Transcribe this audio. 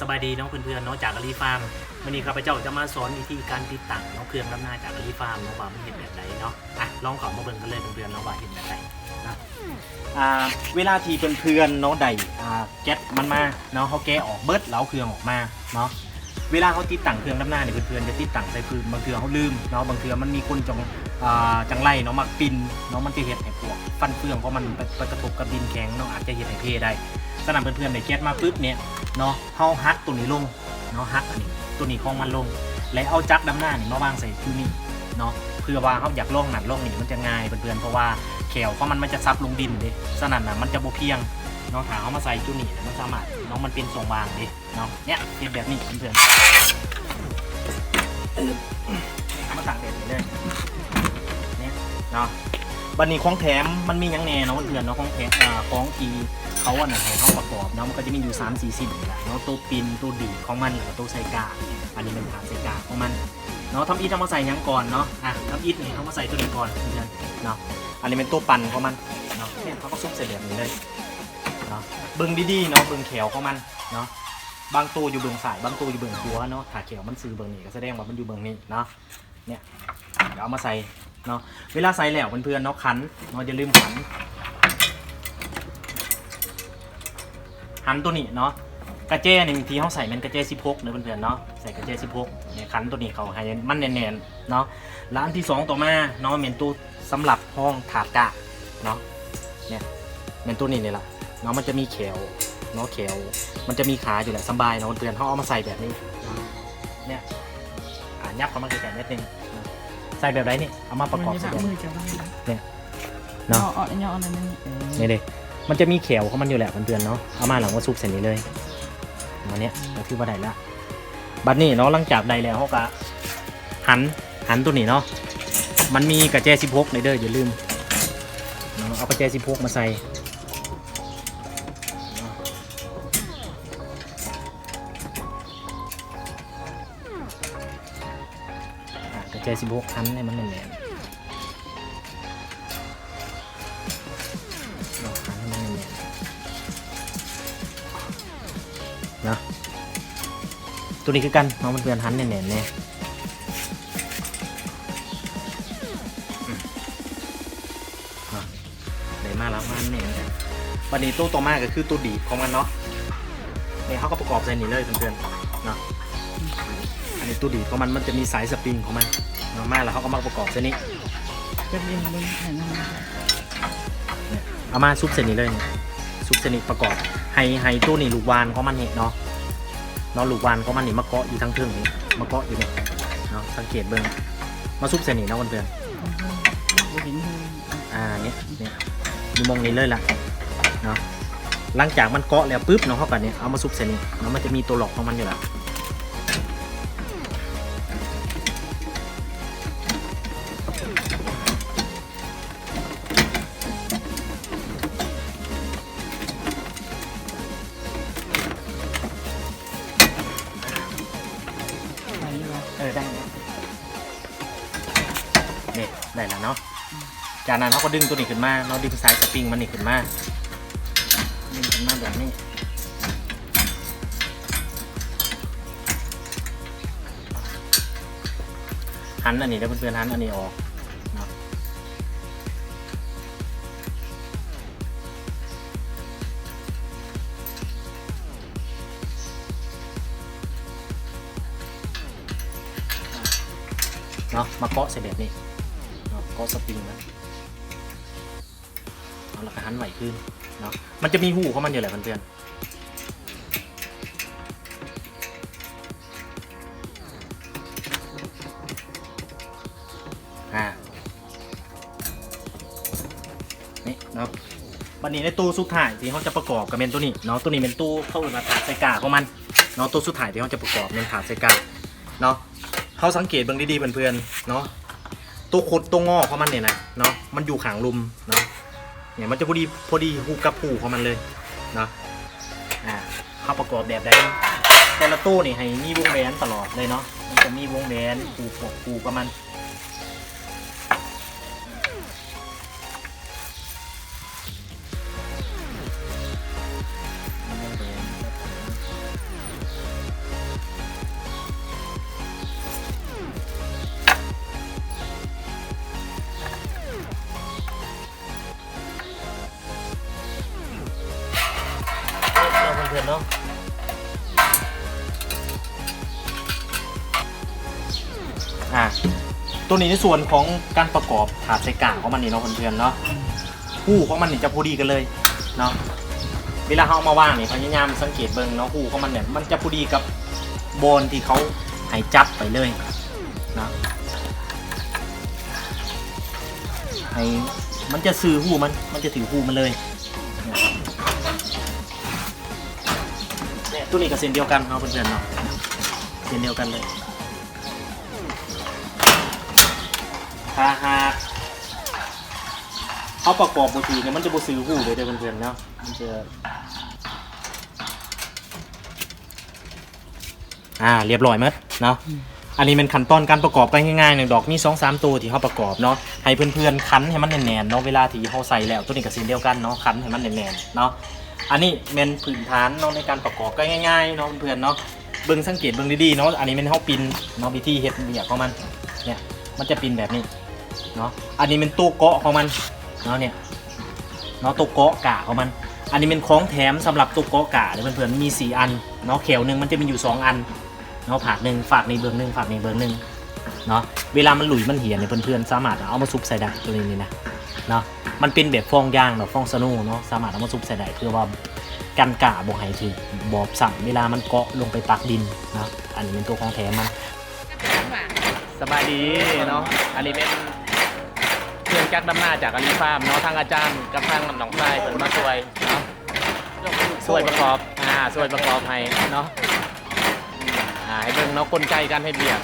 ສະບາຍດີເນາະເພື່ອນໆເນາະ ຈາກອາລີຟາມ. ມື້ນີ້ຂ້າພະເຈົ້າຈະມາສອນວິທີການຕິດຕັ້ງເນາະ ເຄື່ອງດຳນາຈາກອາລີຟາມເນາະ ວ່າມັນເຮັດແບບໃດເນາະ. ອະ ລອງເຂົ້າມາເບິ່ງກັນເລີຍເພື່ອນໆເນາະ ວ່າເຮັດແບບໃດເນາະ. ອາ ເວລາທີ່ເພື່ອນໆເນາະ ໄດ້ ອາ ແກັດມັນມາເນາະ ເຮົາແກະອອກເບິດ ແລ້ວເອົາເຄື່ອງອອກມາເນາະ. ເວລາເຮົາຕິດຕັ້ງເຄື່ອງດຳນານີ້ ເພື່ອນໆຈະຕິດຕັ້ງໃສ່ພື້ນ ບາງເທື່ອເຮົາລືມເນາະ ບາງເທື່ອມັນມີຄົນຈັງ ອາ ຈັງໄລເນາະ ມັກປິ່ນເນາະ ມັນຈະເຮັດໃຫ້ພວກຟັນເຟືອງຂອງມັນໄປ ໄປກະທົບກັບດິນແຂງເນາະ ອາດຈະເຮັດໃຫ້ເພໄດ້. ສະນັ້ນເພື່ອນໆໄດ້ແກັດມາປຶບນີ້ເນາະ ເຮົາຫັກໂຕນີ້ລົງເນາະ ຫັກອັນນີ້ ໂຕນີ້ຂອງມັນລົງ ແລະເອົາຈັກດຳນານີ້ມາວາງໃສ່ຈຸດນີ້ເນາະ ເພື່ອວ່າເຮົາຢາກລອງນັ້ນລອງນີ້ ມັນຈະງ່າຍເພື່ອນໆ ເພາະວ່າແຂ້ວຂອງມັນ ມັນຈະສັບລົງດິນເດ້. ສະນັ້ນນະ ມັນຈະບໍ່ພຽງເນາະ ຖ້າເຮົາມາໃສ່ຈຸດນີ້ ມັນສາມາດເນາະ ມັນເປັນຊ່ອງວ່າງເດ້. ເນາະ ເນຍ ເຮັດແບບນີ້ເພື່ອນໆ ເອົາມາຕັ້ງແບບນີ້ເລີຍ ເນຍ ເນາະ. ບັດນີ້ຂອງແຖມມັນມີຫຍັງແດ່ເນາະເພື່ອນໆເນາະ ຂອງແຖມ ອາ ຂອງທີ່ເຂົາອັນນັ້ນໃຫ້ເຮົາປະກອບເນາະ ມັນກໍຈະມີຢູ່ສາມສີ່ສິ່ງນີ້ແຫຼະເນາະ ໂຕປິ່ນ ໂຕດີດຂອງມັນ ແລ້ວກໍໂຕໃສ່ກ້າ. ອັນນີ້ແມ່ນຖາດໃສ່ກ້າຂອງມັນເນາະ. ທຳອິດເຮົາມາໃສ່ຫຍັງກ່ອນເນາະ? ອາ ທຳອິດນີ້ເຮົາມາໃສ່ໂຕນີ້ກ່ອນເພື່ອນໆເນາະ. ອັນນີ້ແມ່ນໂຕປັ່ນຂອງມັນເນາະ ເຮົາກໍຊຸກໃສ່ແບບນີ້ເລີຍເນາະ. ເບິ່ງດີໆເນາະ ເບິ່ງແຂ້ວຂອງມັນເນາະ ບາງໂຕຢູ່ເບື້ອງຊ້າຍ ບາງໂຕຢູ່ເບື້ອງຂວາເນາະ. ຖ້າແຂ້ວມັນຊື່ເບື້ອງນີ້ ກໍສະແດງວ່າມັນຢູ່ເບື້ອງນີ້ເນາະ. ເນຍ ດຽວເອົາມາໃສ່ເນາະ. ເວລາໃສ່ແລ້ວເພື່ອນໆເນາະ ຂັນເນາະ ຢ່າລືມຂັນ ຫັນໂຕນີ້ເນາະ. ກະແຈນີ້ທີ່ເຮົາໃສ່ແມ່ນກະແຈສິບຫົກເດີເພື່ອນໆເນາະ ໃສ່ກະແຈສິບຫົກ ເນຍ ຂັນໂຕນີ້ເຂົ້າໃຫ້ມັນແໜ້ນໆເນາະ. ແລ້ວອັນທີສອງຕໍ່ມາເນາະ ແມ່ນໂຕສຳລັບຮອງຖາດກ້າເນາະ. ເນຍ ແມ່ນໂຕນີ້ນີ້ລະເນາະ ມັນຈະມີແຂ້ວເນາະ ແຂ້ວ ມັນຈະມີຂາຢູ່ແຫຼະ ສະບາຍເນາະເພື່ອນໆ. ເຮົາເອົາມາໃສ່ແບບນີ້ເນາະ ເນຍ ອາ ຫຍັບເຂົ້າມາໃກ້ໆນິດໜຶ່ງເນາະ. ໃສ່ແບບໃດນີ້ ເອົາມາປະກອບໃສ່ແບບນີ້ ເນຍເນາະ ເອົາ ເອົາອັນນີ້ ເອົາອັນນັ້ນ ເອີ ນີ້ເດ້ ມັນຈະມີແຂ້ວຂອງມັນຢູ່ແຫຼະເພື່ອນໆເນາະ. ເອົາມາແລ້ວມາຊຸກໃສ່ນີ້ເລີຍເນາະ ກໍຖືວ່າໄດ້ລະ. ບັດນີ້ເນາະ ຫຼັງຈາກໄດ້ແລ້ວ ເຮົາກໍຫັນ ຫັນໂຕນີ້ເນາະ ມັນມີກະແຈສິບຫົກເດີ ຢ່າລືມເນາະ ເອົາກະແຈສິບຫົກມາໃສ່ເນາະ. ອາ ກະແຈສິບຫົກ ຫັນໃຫ້ມັນແໜ້ນໆເນາະ ຫັນໃຫ້ມັນແໜ້ນໆເນາະ. ໂຕນີ້ຄືກັນເນາະ ເພື່ອນໆ ຫັນແໜ້ນໆແດ່ ອືມ ເນາະ ໄດ້ມາແລ້ວ ມາແໜ້ນ. ບັດນີ້ໂຕຕໍ່ມາກໍຄືໂຕດີດຂອງມັນເນາະ ນີ້ເຮົາກໍປະກອບໃສ່ນີ້ເລີຍເພື່ອນໆເນາະ. ອັນນີ້ໂຕດີດຂອງມັນ ມັນຈະມີສາຍສະປຣິງຂອງມັນເນາະ ມາແລ້ວເຮົາກໍມາປະກອບໃສ່ນີ້ ເອົາມາຊຸບໃສ່ນີ້ເລີຍ ຊຸບໃສ່ນີ້ປະກອບ ໃຫ້ ໃຫ້ໂຕນີ້ລູກຫວ່ານຂອງມັນນີ້ເນາະ ເນາະ ລູກຫວ່ານຂອງມັນນີ້ມາເກາະຢູ່ທາງເທິງນີ້ ມາເກາະຢູ່ນີ້ເນາະ ສັງເກດເບິ່ງ ມາຊຸບໃສ່ນີ້ເນາະເພື່ອນໆ ອືຮຶ ບໍ່ເຫັນຮູ ອ່າ ນີ້ ນີ້ ຢູ່ໝ່ອງນີ້ເລີຍລະເນາະ. ຫຼັງຈາກມັນເກາະແລ້ວປຶບເນາະ ເຮົາກໍນີ້ເອົາມາຊຸບໃສ່ນີ້ເນາະ ມັນຈະມີໂຕລັອກຂອງມັນຢູ່ລະ. ໄດ້ຢູ່ຫວາ? ເອີ ໄດ້ແລ້ວ ນີ້ ໄດ້ແລ້ວເນາະ. ອືມ ຈາກນັ້ນເຮົາກໍດຶງໂຕນີ້ຂຶ້ນມາເນາະ ດຶງສາຍສະປຣິງມັນນີ້ຂຶ້ນມາ ດຶງຂຶ້ນມາແບບນີ້ ຫັນອັນນີ້ເດີເພື່ອນໆ ຫັນອັນນີ້ອອກເນາະ ເນາະ ມາເກາະໃສ່ແບບນີ້ເນາະ ເກາະສະປຣິງນະ ເອົາ ແລ້ວກໍຫັນໄຫວຄືນເນາະ ມັນຈະມີຮູຂອງມັນຢູ່ແຫຼະເພື່ອນໆ. ອາ ນີ້ເນາະ ບັດນີ້ໃນໂຕສຸດທ້າຍທີ່ເຮົາຈະປະກອບກໍແມ່ນໂຕນີ້ເນາະ ໂຕນີ້ແມ່ນໂຕເຂົາເອີ້ນວ່າຖາດໃສ່ກ້າຂອງມັນເນາະ ໂຕສຸດທ້າຍທີ່ເຮົາຈະປະກອບແມ່ນຖາດໃສ່ກ້າເນາະ. ເຮົາສັງເກດເບິ່ງດີໆເພື່ອນໆເນາະ ໂຕຄົດໂຕງໍຂອງມັນນີ້ນະເນາະ ມັນຢູ່ຂ້າງລຸ່ມເນາະ ນີ້ມັນຈະພໍດີ ພໍດີຮູບກັບຮູຂອງມັນເລີຍເນາະ. ອາ ເຮົາປະກອບແບບໃດ ແຕ່ລະໂຕນີ້ໃຫ້ມີວົງແຫວນຕະຫຼອດເລີຍເນາະ ມັນຈະມີວົງແຫວນຄູ່ຄວບຄູ່ກັບມັນ. ມີວົງແຫວນ ເພື່ອນເນາະ. ອ່າ ຕົວນີ້ໃນສ່ວນຂອງການປະກອບຖາດໃສ່ກ້າຂອງມັນນີ້ເນາະເພື່ອນໆເນາະ, ຮູຂອງມັນນີ້ຈະພໍດີກັນເລີຍເນາະ. ເວລາເຮົາເອົາມາວາງນີ້ ພະຍາຍາມສັງເກດເບິ່ງເນາະ, ຮູຂອງມັນນີ້ມັນຈະພໍດີກັບບ່ອນທີ່ເຂົາໃຫ້ຈັບໄປເລີຍເນາະ, ໃຫ້ມັນຈະຊື່ຮູມັນ ມັນຈະຖືກຮູມັນເລີຍ. ຕົວນີ້ກໍເຊັ່ນດຽວກັນເນາະເພື່ອນໆເນາະ, ເຊັ່ນດຽວກັນເລີຍ. ຖ້າຫາກເຮົາປະກອບບໍ່ຖືກນີ້ ມັນຈະບໍ່ຊື່ຮູເລີຍເດີເພື່ອນໆເນາະ, ມັນຈະ ອ່າ ລຽບຮ້ອຍໝົດເນາະ. ອັນນີ້ແມ່ນຂັ້ນຕອນການປະກອບ ກໍງ່າຍໆໜຶ່ງດອກ, ມີສອງສາມໂຕທີ່ເຮົາປະກອບເນາະ, ໃຫ້ເພື່ອນໆຂັນໃຫ້ມັນແໜ້ນໆເນາະ ເວລາທີ່ເຮົາໃສ່ແລ້ວ. ຕົວນີ້ກໍເຊັ່ນດຽວກັນເນາະ, ຂັນໃຫ້ມັນແໜ້ນໆເນາະ. ອັນນີ້ແມ່ນພື້ນຖານເນາະ ໃນການປະກອບ ກໍງ່າຍໆເນາະເພື່ອນໆເນາະ. ເບິ່ງ ສັງເກດເບິ່ງດີໆເນາະ, ອັນນີ້ແມ່ນເຮົາປິ່ນເນາະ, ວິທີເຮັດວຽກຂອງມັນເນຍ ມັນຈະປິ່ນແບບນີ້ເນາະ. ອັນນີ້ແມ່ນໂຕເກາະຂອງມັນເນາະ ເນຍ ເນາະ ໂຕເກາະກ້າຂອງມັນ. ອັນນີ້ແມ່ນຂອງແຖມສຳລັບໂຕເກາະກ້າເດີເພື່ອນໆ, ມີສີ່ອັນເນາະ, ແຂ້ວໜຶ່ງມັນຈະມີຢູ່ສອງອັນເນາະ, ຟາກໜຶ່ງ ຟາກນີ້ເບື້ອງໜຶ່ງ ຟາກນີ້ເບື້ອງໜຶ່ງເນາະ. ເວລາມັນຫຼຸຍມັນຫຽນນີ້ ເພື່ອນໆສາມາດເອົາມາຊຸບໃສ່ໄດ້ ຕົວນີ້ນີ້ນະເນາະ. ມັນເປັນແບບຟອງຢາງເນາະ, ຟອງສະໂນເນາະ, ສາມາດເອົາມາຊຸບໃສ່ໄດ້ ເພື່ອວ່າກັນກ້າບໍ່ໃຫ້ຖືກບອບຊ້ຳ ເວລາມັນເກາະລົງໄປປັກດິນເນາະ. ອັນນີ້ແມ່ນຕົວຂອງແຖມມັນ. ສະບາຍດີເນາະ, ອັນນີ້ແມ່ນເຄື່ອງຈັກດຳນາຈາກອາລີຟາມເນາະ, ທາງອາຈານກັບທາງນ້ອງຊາຍເພິ່ນມາຊ່ວຍເນາະ, ຊ່ວຍປະກອບ ອ່າ ຊ່ວຍປະກອບໃຫ້ເນາະ. ອ່າ ໃຫ້ເບິ່ງເນາະ ກົນໄກການເຮັດວຽກ.